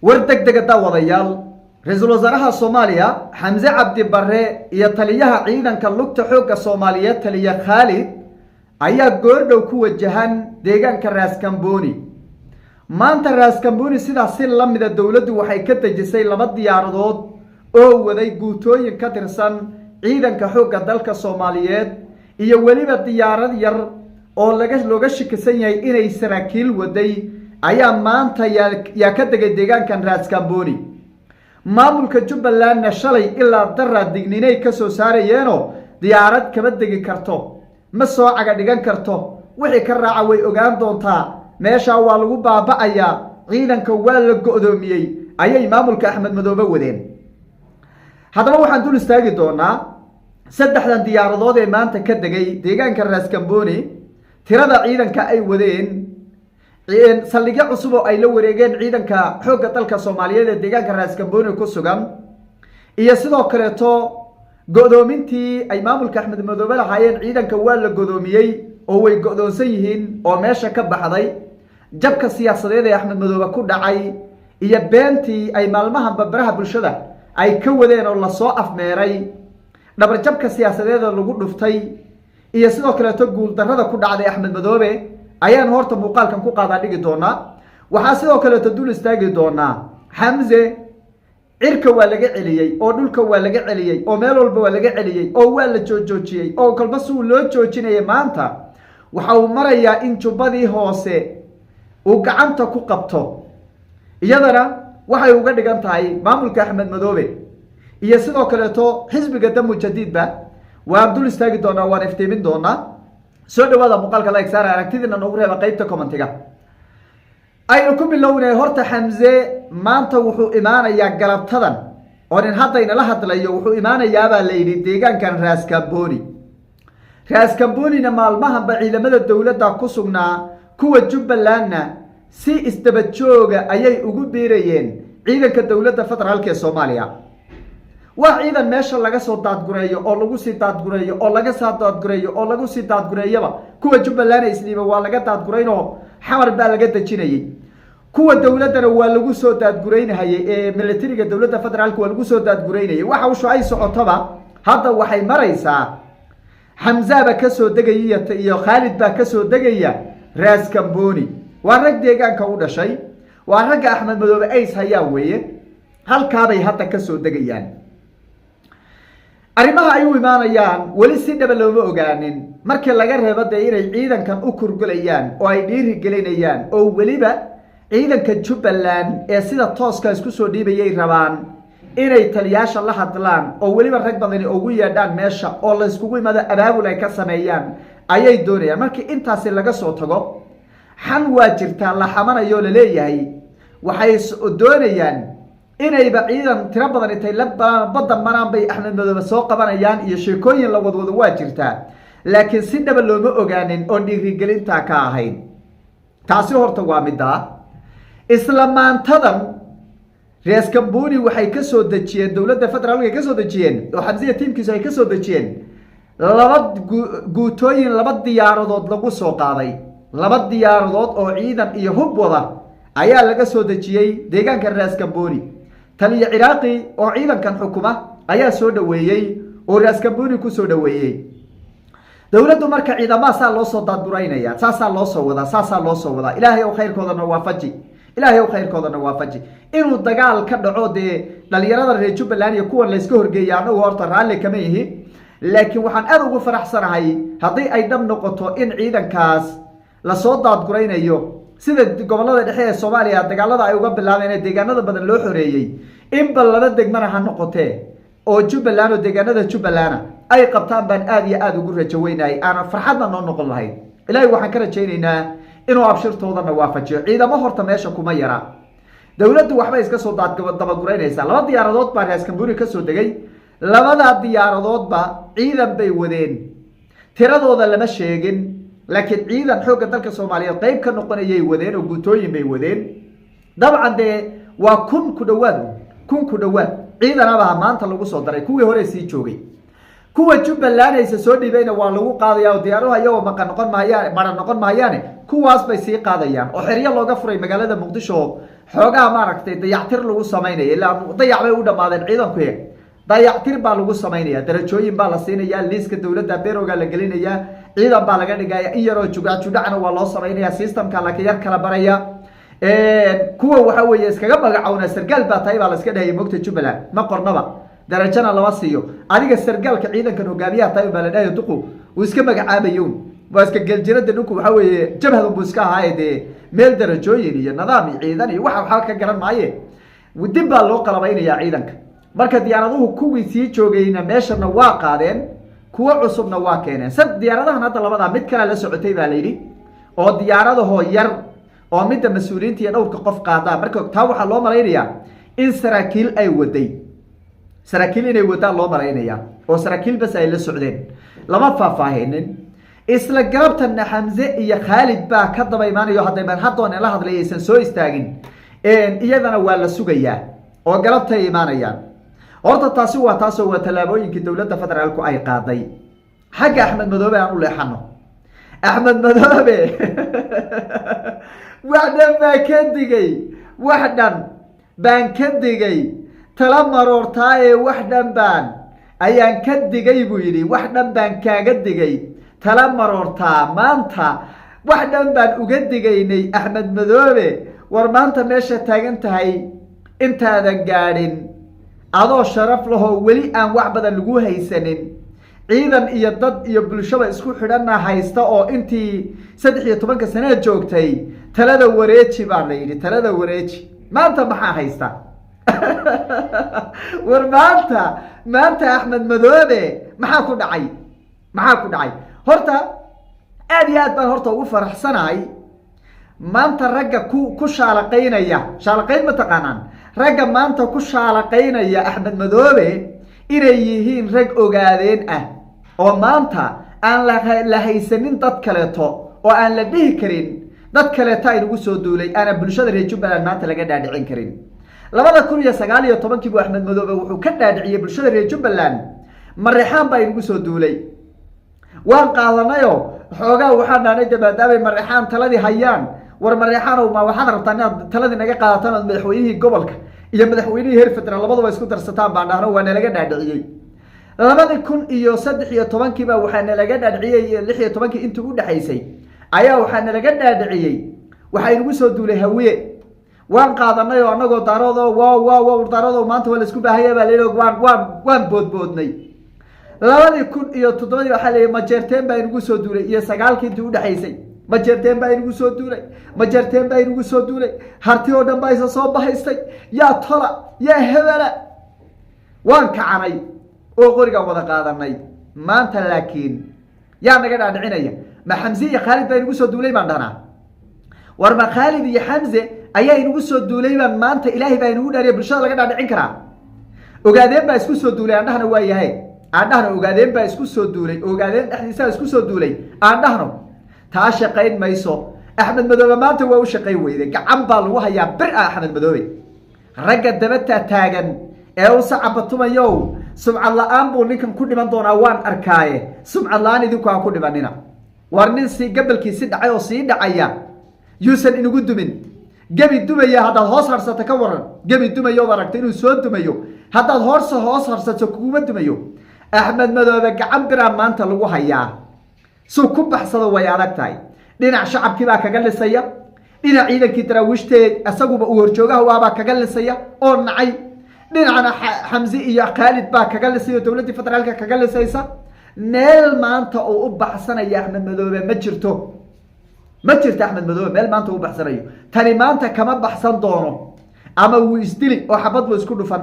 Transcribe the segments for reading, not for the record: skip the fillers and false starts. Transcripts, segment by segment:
War deg dega, daawadayaal. Ra-iisul wasaaraha Soomaaliya Xamse Cabdi Bare iyo taliyaha ciidanka lugta xoogga Soomaaliyeed, taliya Khaalid, ayaa goordhow ku wajahan deegaanka Raaskamboni. Maanta Raaskamboni sidaas si lamida dowladdu waxay ka dejisay laba diyaaradood oo waday guutooyin ka tirsan ciidanka xoogga dalka Soomaaliyeed iyo weliba diyaarad yar oo laga looga shakisan yahay inay saraakiil waday ayaa maanta yaa ka degay deegaankan Raaskamboni. Maamulka Jubbalandna shalay ilaa daraa digninay ka soo saarayeenoo diyaarad kama degi karto, ma soo caga dhigan karto, wixii ka raaca way ogaan doontaa, meeshaa waa lagu baaba'ayaa, ciidanka waa la go'doomiyey, ayay maamulka Axmed Madoobe wadeen. Haddaba waxaan dul istaagi doonaa saddexdan diyaaradood ee maanta ka degay deegaanka Raaskamboni, tirada ciidanka ay wadeen, saldhigyo cusub oo ay la wareegeen ciidanka xoogga dalka Soomaaliyeed ee deegaanka Raaskamboni ku sugan, iyo sidoo kaleeto go'doomintii ay maamulka Axmed Madoobe lahaayeen ciidanka waa la godoomiyey oo way go'doonsan yihiin oo meesha ka baxday, jabka siyaasadeed ee Axmed Madoobe ku dhacay iyo beentii ay maalmahanba baraha bulshada ay ka wadeen oo lasoo afmeeray, dhabarjabka siyaasadeed oo lagu dhuftay, iyo sidoo kaleeto guuldarrada ku dhacday Axmed Madoobe ayaan horta muuqaalkan ku qaadaa dhigi doonaa. Waxaa sidoo kaleeto dul istaagi doonaa Xamse cirka waa laga celiyey oo dhulka waa laga celiyey oo meel walba waa laga celiyey oo waa la joojoojiyey oo kolba si uu loo joojinayay maanta waxa uu marayaa in Jubbadii Hoose uu gacanta ku qabto. Iyadana waxay uga dhigan tahay maamulka Axmed Madoobe iyo sidoo kaleeto xisbiga Damu Jadiidba waan dul istaagi doonaa, waan iftiimin doonaa. Soo dhawaada, muuqaalka like saara, aragtidiina noogu reeba qeybta commentiga. Aynu ku bilownay. Horta Xamse maanta wuxuu imaanayaa galabtadan oo nin hadda inala hadlayo wuxuu imaanayaabaa la yidhi deegaankan Raaskamboni. Raaskambonina maalmahanba ciidamada dowladda ku sugnaa, kuwa Jubbalandna si isdaba jooga ayay ugu biirayeen ciidanka dowladda federaalka ee Soomaaliya. Wax ciidan meesha laga soo daadgureeyo oo lagu sii daadgureeyo oo laga soo daadgureeyo oo lagu sii daadgureeyaba, kuwa Jubbaland isdhiiba waa laga daadguraynoo Xamar baa laga dejinayey, kuwa dowladdana waa lagu soo daadguraynahayey ee militariga dowladda federaalka waa lagu soo daadguraynayay. Waxa ushu ay socotoba hadda waxay maraysaa Xamzaaba kasoo degaya iyo Khaalid baa kasoo degaya Raaskamboni. Waa rag deegaanka u dhashay, waa ragga Axmed Madoobe ays hayaan weeye. Halkaabay hadda kasoo degayaan. Arrimaha ay u imaanayaan weli si dhaba looma ogaanin, markii laga reebo dee inay ciidankan u kurgulayaan oo ay dhiiri gelinayaan oo weliba ciidanka Jubbaland ee sida tooska isku soo dhiibayay rabaan inay taliyaasha la hadlaan oo weliba rag badani ugu yeedhaan meesha oo layskugu imaado, abaabul ay ka sameeyaan ayay doonayaan. Markii intaasi laga soo tago, xan waa jirtaa la xamanayo laleeyahay waxay doonayaan inayba ciidan tiro badan intay la badda maraan bay Axmed Madoobe soo qabanayaan iyo sheekooyin la wadwado waa jirtaa, laakiin si dhaba looma ogaanin oon dhiirigelintaa ka ahayn. Taasi horta waa middaa. Isla maantadan Reeskambuni waxay ka soo dejiyeen, dowladda federaalka ay ka soo dejiyeen oo Xamsiya tiimkiisu ay ka soo dejiyeen laba guutooyin, laba diyaaradood lagu soo qaaday. Laba diyaaradood oo ciidan iyo hub wada ayaa laga soo dejiyey deegaanka Raaskamboni. Taliya Ciraaqi oo ciidankan xukuma ayaa soo dhaweeyey oo Raaskamboni kusoo dhaweeyey dowladdu. Marka ciidamaha saa loo soo daadguraynaya, saasaa loo soo wadaa, saasaa loo soo wadaa. Ilaahay ow khayrkoodana waafaji, Ilaahay ow khayrkoodana waafaji. Inuu dagaal ka dhaco dee dhalinyarada reer Jubbaland iyo kuwan layska horgeeya, anagu horta raalli kama ihi, laakiin waxaan aada ugu faraxsanahay haddii ay dhab noqoto in ciidankaas lasoo daadguraynayo, sida gobolada dhexe ee Soomaaliya dagaalada ay uga bilaabeen ee deegaanada badan loo xoreeyey, inba laba degmana ha noqotee oo Jubbaland oo deegaanada Jubbalana ay qabtaan baan aada iyo aada ugu rajo weynahay, aana farxadna noo noqon lahayd. Ilaahay waxaan ka rajaynaynaa inuu abshirtoodana waafajiyo. Ciidamo horta meesha kuma yara, dowladdu waxbay iska soo daabaguraynaysaa. Laba diyaaradood baa Raaskamburi ka soo degay. Labadaa diyaaradoodba ciidan bay wadeen, tiradooda lama sheegin, laakiin ciidan xoogga dalka Soomaaliyeed qayb ka noqonayay wadeen oo guutooyin bay wadeen. Dabcan dee waa 1000 ku dhawaad, 1000 ku dhawaad ciidanabaha maanta lagu soo daray kuwii hore sii joogay. Kuwa Jubbaland aysa soo dhiibayna waa lagu qaadaya oo diyaaruhu iyagoo maqa noqon maayaan, mara noqon maayaane, kuwaas bay sii qaadayaan oo xeryo looga furay magaalada Muqdisho. Xoogaa maaragtay dayactir lagu samaynaya, ilaa dayac bay u dhamaadeen ciidanku. Dayactir baa lagu samaynaya, darajooyin baa la siinaya, liiska dowladda berowga la gelinaya, ciidan baa laga dhigaya, in yaroo jugac judhacna waa loo samaynaya, systemka laka yar kala baraya. Kuwa waxa weeye iskaga magacowna, sargaal baa tahay baa la iska dhahaya. Mogta Jubbaland ma qornaba, darajana lama siiyo. Adiga sargaalka ciidankan hogaamiyaha tahay baa la dhahayo. Duqu uu iska magacaabayo, waa iska geljirada dhulku. Waxa weeye jabhadun buu iska ahaaye, dee meel darajooyin iyo nidaam iyo ciidan iyo waxa waxba ka garan maaye. Dib baa loo qalabaynayaa ciidanka. Marka diyaaraduhu kuwii sii joogayna meeshana waa qaadeen, kuwo cusubna waa keeneen. Sad diyaaradahan hadda labadaa mid kalea la socotay baa la yidhi, oo diyaaradahoo yar oo midda mas-uuliyiinta iyo dhowrka qof qaadaa. Marka taa waxaa loo malaynayaa in saraakiil ay waday, saraakiil inay wadaan loo malaynaya, oo saraakiil bas ay la socdeen. Lama faahfaahinin. Isla galabtana Xamse iyo Khaalid baa ka daba imaanayo. Hadday haddoon la hadlay aysan soo istaagin, iyadana waa la sugayaa oo galabtay imaanayaan. Horta taasi waa taasoo waa tallaabooyinkii dowladda federaalku ay qaaday. Xagga Axmed Madoobe aan u leexano. Axmed Madoobe wax dhan baa ka digay, wax dhan baan ka digay, tala maroortaaye, wax dhan baan ayaan ka digay buu yidhi. Wax dhan baan kaaga digay, tala maroortaa. Maanta wax dhan baan uga digaynay Axmed Madoobe. War maanta meesha taagan tahay intaadan gaadhin, adoo sharaf lahoo weli aan wax badan lagu haysanin, ciidan iyo dad iyo bulshaba isku xidhanna haysta, oo intii 13-ka sanaa joogtay, talada wareeji baa la yidhi, talada wareeji. Maanta maxaa haysta? War maanta Axmed Madoobe maxaa ku dhacay? Maxaa ku dhacay? Horta aad iyo aad baan horta ugu faraxsanahay maanta ragga ku shaalaqaynaya. Shaalaqayn ma taqaanaan? Ragga maanta ku shaalaqaynaya Axmed Madoobe inay yihiin rag Ogaadeen ah, oo maanta aan la haysanin dad kaleeto, oo aan la dhihi karin dad kaleeto aynagu soo duulay, aana bulshada reer Jubbaland maanta laga dhaadhicin karin. 2019-kii buu Axmed Madoobe wuxuu ka dhaadhiciyey bulshada reer Jubbaland Mareexaan baa inagu soo duulay. Waan qaadanayo xoogaa, waxaan dhahnay de maadaamay Mareexaan taladii hayaan, war Mareexaanow, ma waxaad rabtaan inaad taladii naga qaadataan, ood madaxweynihii gobolka iyo madaxweynihii heer federaal labaduba isku darsataan baan dhahno. Waa nalaga dhaadhiciyey. 2013-kii baa waxaa nalaga dhaadhiciyey, 16-kii intii udhexaysay ayaa waxaa nalaga dhaadhiciyey waxaa inagu soo duulay Hawiye. Waan qaadanay oo anagoo Daaroodo wa Daaroodo maanta waa laisku baahaya baa layidhi. Waan boodboodnay. 2007-dii waxaa la yidhi Majeerteen baa inagu soo duulay, iyo sagaalkii intii udhexaysay Majeerteen baa inagu soo duulay, Majeerteen baa inagu soo duulay, Harti oo dhan baa isa soo bahaystay, yaa tola, yaa hebela. Waan kacanay oo qorigaan wada qaadanay. Maanta laakiin yaa naga dhaadhicinaya? Ma Xamse iyo Khaalid baa inagu soo duulay baan dhahnaa? War ma Khaalid iyo Xamse ayaa inagu soo duulay baan maanta, Ilaahay baa inagu dhaariya, bulshada laga dhaadhicin karaa? Ogaadeen baa isku soo duulay aan dhahna. Waa yahay, aan dhahno Ogaadeen baa isku soo duulay, Ogaadeen dhexdiisaa isku soo duulay aan dhahno. Taa shaqayn mayso. Axmed Madoobe maanta waa u shaqayn weyday. Gacan baa lagu hayaa bir ah Axmed Madoobe. Ragga dabata taagan ee u sacabatumayow, sumcad la-aan buu ninkan ku dhiman doonaa, waan arkaaye. Sumcad la-aan idinku ha ku dhimanina. War nin si gabalkii si dhacay oo sii dhacaya yuusan inagu dumin. Gebi dumaya haddaad hoos harsato, ka waran? Gebi dumayo ood aragto inuu soo dumayo, haddaad hoos harsato, kuguma dumayo? Axmed Madoobe gacan biraa maanta lagu hayaa. Suu ku baxsado way adag tahay. Dhinac shacabkii baa kaga lisaya, dhinac ciidankii daraawiishteed isaguba uu horjoogaha waabaa kaga lisaya oo nacay, dhinacna Xamse iyo Khaalid baa kaga lisay oo dowladdii federaalka kaga lisaysa. Meel maanta uu u baxsanaya Axmed Madoobe ma jirto, ma jirto. Axmed Madoobe meel maanta u baxsanayo tani maanta kama baxsan doono. Ama wuu isdili oo xabad buu isku dhufan,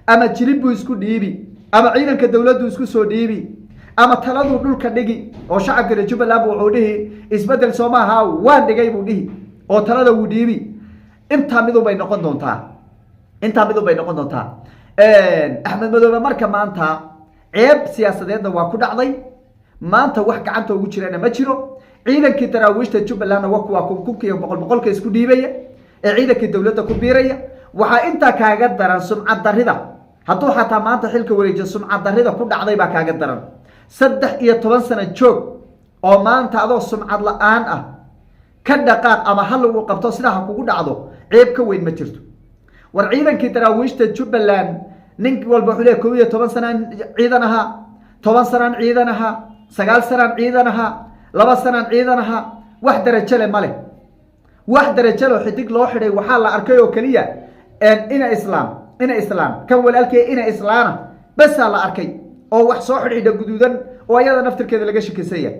ama jilib buu isku dhiibi, ama ciidanka dowladdu isku soo dhiibi, ama taladuu dhulka dhigi oo shacabka reer Jubbaland wuxuu dhihi isbedel soo maaha, waan dhigay buu dhihi oo talada wuu dhiibi. Intaa midun bay noqon doontaa, intaa midun bay noqon doontaa. Axmed Madoobe marka maanta ceeb siyaasadeedna waa ku dhacday. Maanta wax gacanta ugu jirana ma jiro. Ciidankii daraawiishta Jubbalandna waa kuwa kunkunka iyo boqol boqolka isku dhiibaya ee ciidankii dowladda ku biiraya. Waxaa intaa kaaga daran sumcad darida. Hadduu xataa maanta xilka wareejiyo, sumcad darida ku dhacday baa kaaga daran. 13 sano joog oo maanta adoo sumcad la-aan ah ka dhaqaaq, ama ha lagu qabto, sidaa ha kugu dhacdo. Ceeb ka weyn ma jirto. War ciidankii Daraawiishta Jubbaland, nin walba wuxuu leeyahy 11 sanaan ciidan ahaa, 10 sanaan ciidan ahaa, 9 sanaan ciidan ahaa, 2 sanaan ciidan ahaa. Wax darajo le ma leh. Wax darajo leh xidig loo xidhay waxaa la arkay oo keliya ina Islaam, ina Islaam kan walaalkee ina Islaana basaa la arkay oo wax soo xidhxidha guduudan oo ayada naftirkeeda laga shakisanya.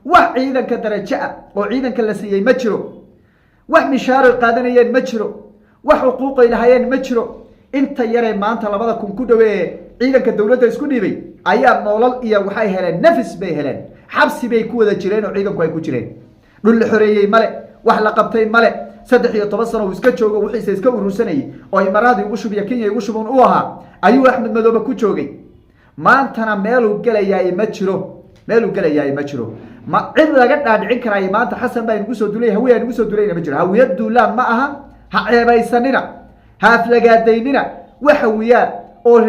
Wax ciidanka darajo ah oo ciidanka la siiyey ma jiro. Wax mishaaroy qaadanayeen ma jiro. Wax xuquuqay lahayeen ma jiro. Inta yaree maanta 2000 ku dhawee ciidanka dowladda isku dhiibay ayaa noolal iyo waxay heleen, nafis bay heleen. Xabsi bay ku wada jireen oo ciidanku ay ku jireen. Dhul la xoreeyey male, wax la qabtay male. 13 sano uu iska joogo, wixiisa iska urursanayay oo Imaaraadii ugu shubiya, Kenya igu shubun u ahaa ayuu Axmed Madoobe ku joogay. Maantana meeluu gelayaay ma jiro, meeluu gelayaay ma jiro. Ma cid laga dhaadhicin karaayo maanta Xasan baa inugu soo dulay, Hawiya inugu soo dulayna ma jiro. Hawiyad duulaan ma aha. Ha ceebaysanina, ha aflagaadaynina. Wax hawiyaa oo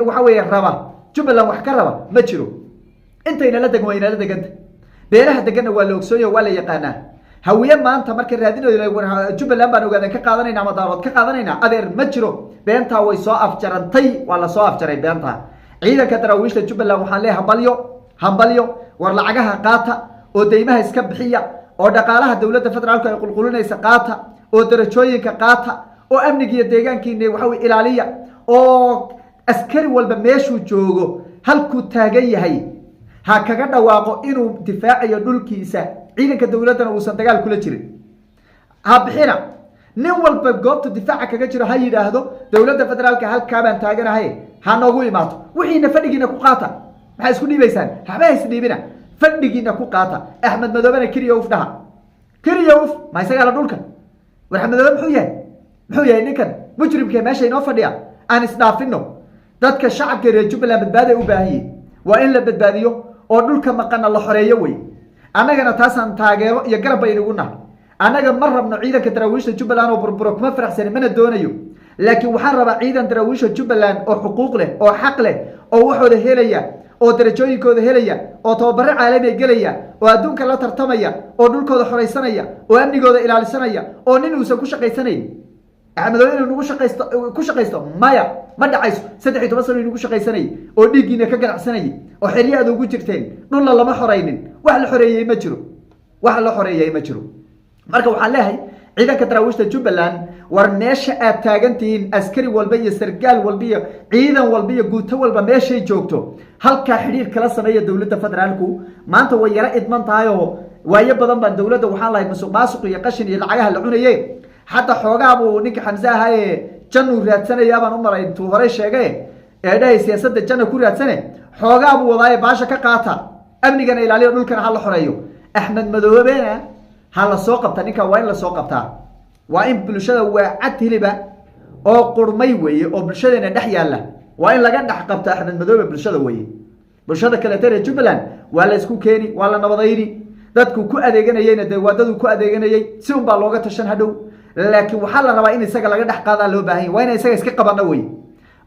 waxa weeye raba Jubbaland, wax ka raba ma jiro. Intayna la degan waa inala deganta. Beelaha deganna waa la ogsooyo, waa la yaqaanaa. Hawiye maanta marka raadinayo Jubbaland baan ogaadeen ka qaadanayna ama Daarood ka qaadanayna, adeer, ma jiro. Beentaa way soo afjarantay, waa lasoo afjaray beentaa. Ciidanka Daraawiishta Jubbaland waxaan leeyahay hambalyo, hambalyo. War lacagaha qaata oo deymaha iska bixiya oo dhaqaalaha dowladda federaalku ay qulqulinaysa qaata oo darajooyinka qaata oo amnigiiyo deegaankiina waxa wey ilaaliya, oo askari walba meeshuu joogo, halkuu taagan yahay, ha kaga dhawaaqo inuu difaacayo dhulkiisa, ciidanka dowladdana uusan dagaal kula jirin. Ha bixina. Nin walba goobta difaaca kaga jiro ha yidhaahdo: "Dowladda federaalka halkaa baan taaganahay, ha noogu imaato." Wixiina fadhigiina ku qaata. Maxaa isku dhiibaysaan? Waxba ha isdhiibina, fadhigiina ku qaata. Axmed Madoobena kiriya uf dhaha, kiriya uf. Ma isagaa la dhulka? War Axmed Madoobe muxuu yahay? Muxuu yahay ninkan mujrimkee meesha inoo fadhiya? Aan isdhaafino. Dadka shacabka reer Jubbaland badbaaday u baahan yihin. Waa in la badbaadiyo oo dhulka maqana la xoreeyo wey. Annagana taasaan taageero iyo garab bay inugu nahay. Annaga ma rabno ciidanka Daraawiishta Jubbaland oo burburo, kuma faraxsani, mana doonayo. Laakiin waxaan rabaa ciidan Daraawiisha Jubbaland oo xuquuq leh oo xaq leh oo waxooda helaya oo darajooyinkooda helaya oo tababaro caalamiga gelaya oo adduunka la tartamaya oo dhulkooda xoraysanaya oo amnigooda ilaalisanaya oo nin uusan ku shaqaysanayn. Axmedow inuu nagu shaqaysto, ku shaqaysto, maya, ma dhacayso. 13 sano inugu shaqaysanayay oo dhiiggiina ka ganacsanayay oo xeryo aad ugu jirteen, dhulna lama xoraynin. Wax la xoreeyey ma jiro, wax la xoreeyey ma jiro. Marka waxaan leeyahay ciidanka Daraawiishta Jubbaland, war meesha aad taagantihiin, askari walba iyo sargaal walba iyo ciidan walba iyo guuto walba meeshay joogto, halkaa xidhiir kala sameeya dowladda federaalku. Maanta way yaro idman tahay oo waayo badan baan dowladda waxaan lahay musuq maasuq iyo qashin iyo lacagaha la cunaye. Hadda xoogaa buu ninka Xamse ahaaye jannuu raadsanayaa baan u malay, intuu horey sheegay ee dhahay siyaasadda janna ku raadsane. Xoogaa buu wadaaye, baasha ka qaata, amnigana ilaaliyo, dhulkana ha la xoreeyo. Axmed Madoobena ha la soo qabta. Ninkan waa in la soo qabtaa. Waa in bulshada, waa cad hiliba oo qurmay weeye oo bulshadeena dhex yaalla. Waa in laga dhex qabto Axmed Madoobe bulshada weeye. Bulshada kaleeta reer Jubbaland waa la isku keeni, waa la nabadayni. Dadku ku adeeganayeyna dee waa daduu ku adeeganayey, si un baa looga tashan hadhow. Laakiin waxaa la rabaa in isaga laga dhex qaadaa loo baahan yahy. Waa ina isaga iska qabana wey.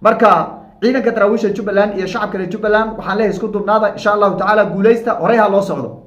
Marka ciidanka Daraawiisha Jubbaland iyo shacabka reer Jubbaland waxaan leeyahay isku dubnaada, insha Allahu tacaala. Guuleysta, horey ha loo socdo.